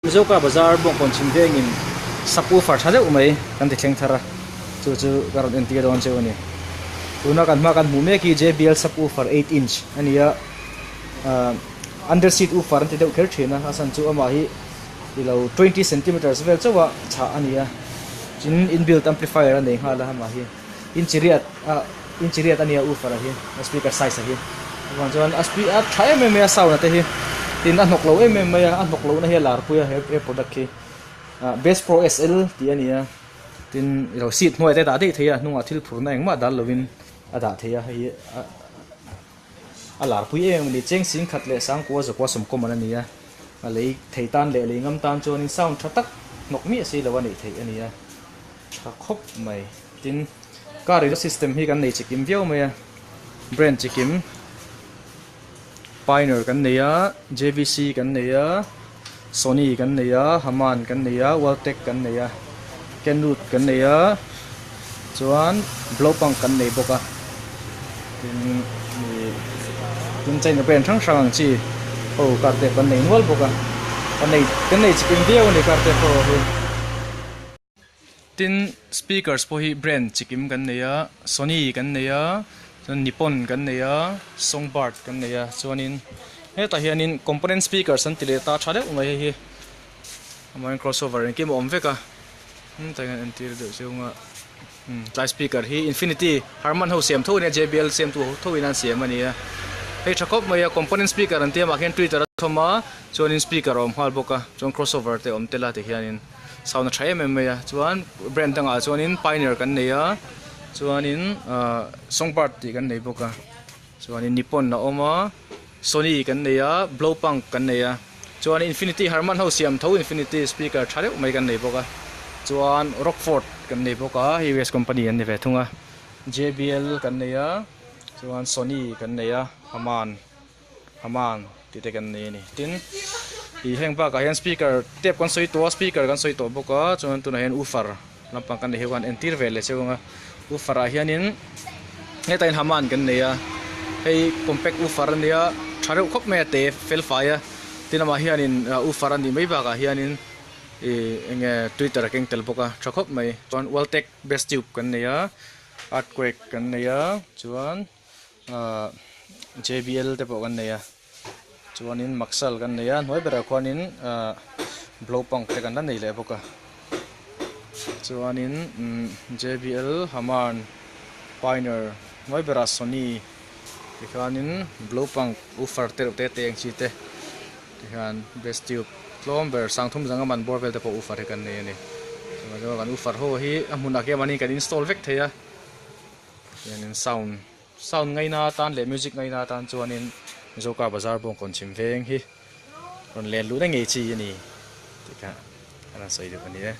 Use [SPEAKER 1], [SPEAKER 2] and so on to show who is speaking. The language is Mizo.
[SPEAKER 1] Mizoka bazar bawngkawn chhim vengin subwoofer tha deuh mai kan ti thleng thar a, chu chu ka rawn entir dawn cheu a ni. Tuna kan hma kan hmuh mek hi JBL subwoofer 8 inch a ni a, ahh under seat woofer an ti deuh kher thin a, a chhan chu amah hi ilo 20 centimeters vel chauh a chhah a ni a, tin inbuilt amplifier a nei nghal a amah hi inch riat ah inch riat a nia woofer a hi a speaker size a hi chuvang chuan a spe a tha em em mai a sound a te hi tin a hnawk lo em em mai a a hnawk lohna hi a lar pui a he he product hi ah best pro SL tih a ni a tin ilo seat hnuai te dah daih thei a hnungah thil phurna engmah dal lovin a dah thei a hei hi a a lar pui em em a ni cheng sing khat leh sangkua zakua sawmkawm an a ni a a lei thei tan leh lei ngam tan chuanin sound tha tak hnawk miah si lo a neih theih a ni a. Tha khawp mai. Tin, car exhaust system hi kan nei chikim viau mai a, brand chikim Pioneer kan nei a, JVC kan nei a, Sony kan nei a, Haman kan nei a, Waltec kan nei a, Kenwood kan nei a, chuan Blaupunkt kan nei bawk a. Tin, ih tin China brand hrang hrang ang chi ho car te kan nei nual bawk a, kan nei kan nei chikim viau a ni car te pawh hi. Tin, speakers pawh hi brand chikim kan nei a, Sony kan nei a, chuan Nippon kan nei a, Songbird kan nei a, chuanin hetah hianin component speakers an ti leh ta tha deuh mai hei hi amahin crossover engkim a awm vek a, hetah hian entir deuh chiang a, tlai speaker hi Infinity Harman ho siam tho a nia JBL siamtu ho tho in an siam a ni a, hei tha khawp mai a component speaker an tia mah khian tweeter a thawm a, chuanin speaker a awm nghal bawk a, chuan crossover te a awm tel a tihianin. Sound a tha em em mai a chuan brand dangah chuanin pioneer kan nei a chuanin ahh songbird tih kan nei bawk a chuanin nippon a awm a sony kan nei a blowpunk kan nei a chuan infinity harman ho siam tho infinity speaker tha deuh mai kan nei bawk a chuan rockford kan nei bawk a hei us company an ni ve thung a J B L kan nei a chuan sony kan nei a haman. Haman tih te kan nei a ni. Tin, ih heng bakah hian speaker tep kan sawi tawh a, speaker kan sawi tawh bawk a, chuan tunah hian woofer lampang kan nei hi kan entir ve leh cheu ang a. Woofer ah hianin hetah hian Haman kan nei a, hei compact woofer a nia, tha reuh khawp mai a te fel fai a, tin amah hianin woofer a nih mai bakah hianin ih eng nge twitter a keng tel bawk a, tha khawp mai. Chuan Waltec bass tube kan nei a, earthquake kan nei a, chuan. Ahh JBL te pawh kan nei a chuanin Maxell kan nei a hnuai berah khuanin ahh Blaupunkt te kan la nei leh bawk a chuanin umm JBL Haman Pioneer hnuai berah Sony tikhanin Blaupunkt woofer te reuh te te ang chi te tikhan bass tube tlawm ber sangthum zanga man bawr vel te pawh woofer hi kan nei a ni chuan kan woofer ho hi a hmunah khian mahni kan install vek thei a. Hianin sound sound ngaina atan leh music ngaina atan chuanin Mizoka bazar bawngkawn chhim veng hi rawn len luh na ngei chi a ni tih kha an han sawi deuh a ni e.